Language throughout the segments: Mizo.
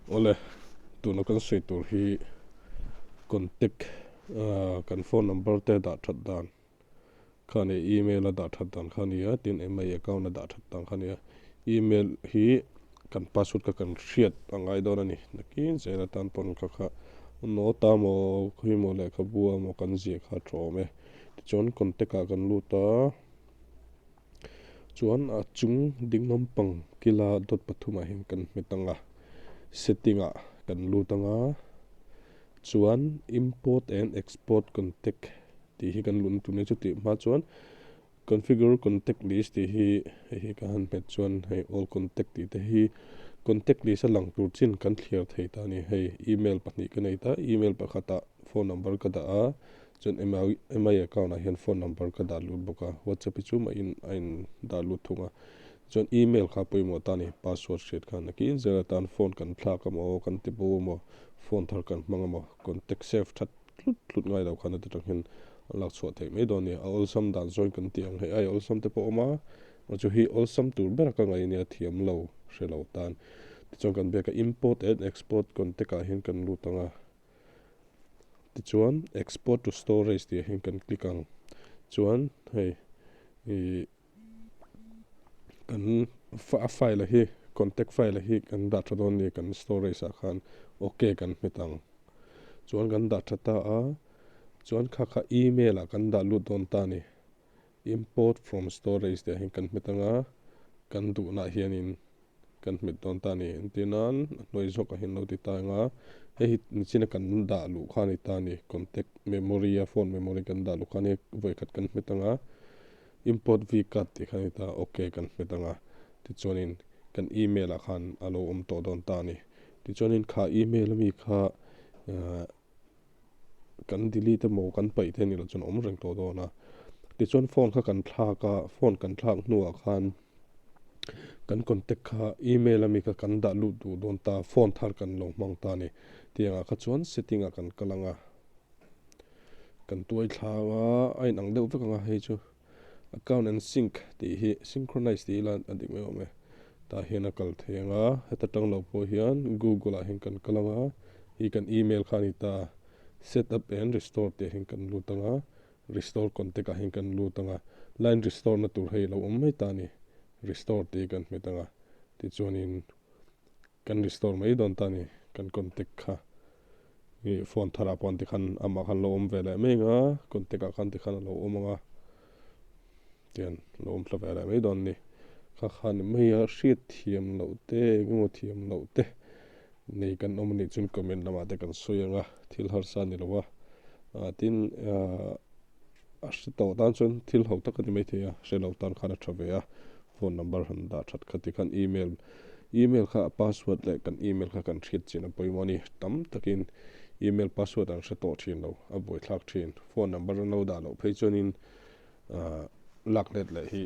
Awle, tuna kan sawi tur hi contact kan phone number te dah that dan kha a ni a, email a dah that dan kha a ni a, tin mi account a dah that dan kha a ni a. Email hi kan password kha kan hriat a ngai dawn a ni. Nakin zel atan pawn kha kha note a maw khawimaw lehkhabu a maw kan ziah kha a tha awm e. Tichuan contact ah kan lut a. Chuan a chung ding lampang kila dawt pathumah hian kan hmet ang a, setting ah kan lut ang a, chuan import and export contact tih hi kan luhna tur nia chutih hma chuan configure contact list tih hi hei hi ka han hmet chuan hei all contact tih te hi contact list a lang tur chin kan thliar thei ta a ni hei email pahnih ka nei ta email pakhatah phone number ka dah a. Chuan mi account ah hian phone number ka dah lut bawk a, WhatsApp hi chu mah in a in dah lut thung a. Chuan email kha pawimawh ta a ni, password hriat khan nakin zel atan phone kan thlak amaw, kan ti bo amaw, phone thar kan hmang amaw, contact save that tlut tlut ngai lo khan heti tang hian a lak chhuah theih mai dawn a ni. A awlsam dan zawng kan ti ang hei ai awlsam te pawh a awm a, chu hi awlsam tur ber a ka ngaih ania thiam lo hre lo tan. Tichuan kan biak a import and export contact ah hian kan lut ang a. Tichuan export to storage tih ah hian kan click ang. Chuan hei ih kan a file a hi contact file a hi kan dah tha dawn a ni kan storage ah khan ok kan hmet ang. Chuan kan dah tha ta a chuan kha kha email ah kan dah lut dawn ta a ni. Import from storage tih ah hian kan hmet ang a kan duhna ah hianin. Kan hmet dawn ta a ni. Entir nan a hnuai zawkah hian lo ti ta ang a, hei hi nichina kan dah luh kha a ni ta a ni. Contact memory a phone memory kan dah luh kha a ni. Vawikhat kan hmet ang a, import vcard tih kha a ni ta a, ok kan hmet ang a. Tichuanin kan email ah khan a lo awm tawh dawn ta a ni. Tichuanin kha email ami kha ahh kan delete emaw kan paih te anih loh chuan a awm reng tawh dawn a. Tichuan phone kha kan thlak a, phone kan thlak hnuah khan kan contact kha email ami kha kan dah lut duh dawn ta, phone thar kan lo hmang ta a ni. Tiang ah kha chuan setting ah kan kal ang a, kan tuai thla ang a, a inang deuh vek ang a hei chu. Account and sync tih hi synchronize tih ila a dik mai awm e. Tah hian a kal thei ang a, heta tang lo pawh hian Google ah hian kan kal ang a, hi kan email kha a ni ta, set up and restore tih ah hian kan lut ang a, restore contact ah hian kan lut ang a, line restore na tur hei a lo awm mai ta a ni, restore tih hi kan hmet ang a, tichuanin Kan restore mai dawn ta ni, kan contact kha ih phone thar ah pawh an tikhan amah khan lo awm ve leh mai ang a, contact ah khan tikhan a lo awm ang a, tian lo awm thla ve leh mai dawn ni. Kha kha ni mai a, hriat thiam loh te eng emaw thiam loh te nei kan awm anih chuan comment lamah te kan sawi ang a, thil harsa a ni lo a, ah tin ah. A hre tawh tan chuan thil ho tak a ni maithei a, hre lo tan khan a tha ve a, phone number han dah that kha tikhan email email kha a password leh kan email kha kan hriat chin a pawimawh a ni. Tam takin email password an hre tawh thin lo, a buaithlak thin. Phone number an lo dah loh phei chuanin ah lak let leh hi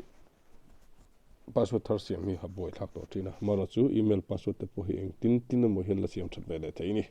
password thar siam hi a buaithlak tawh thin a, amaherawhchu email password te pawh hi engtin tin emaw hian la siam that ve leh thei a ni.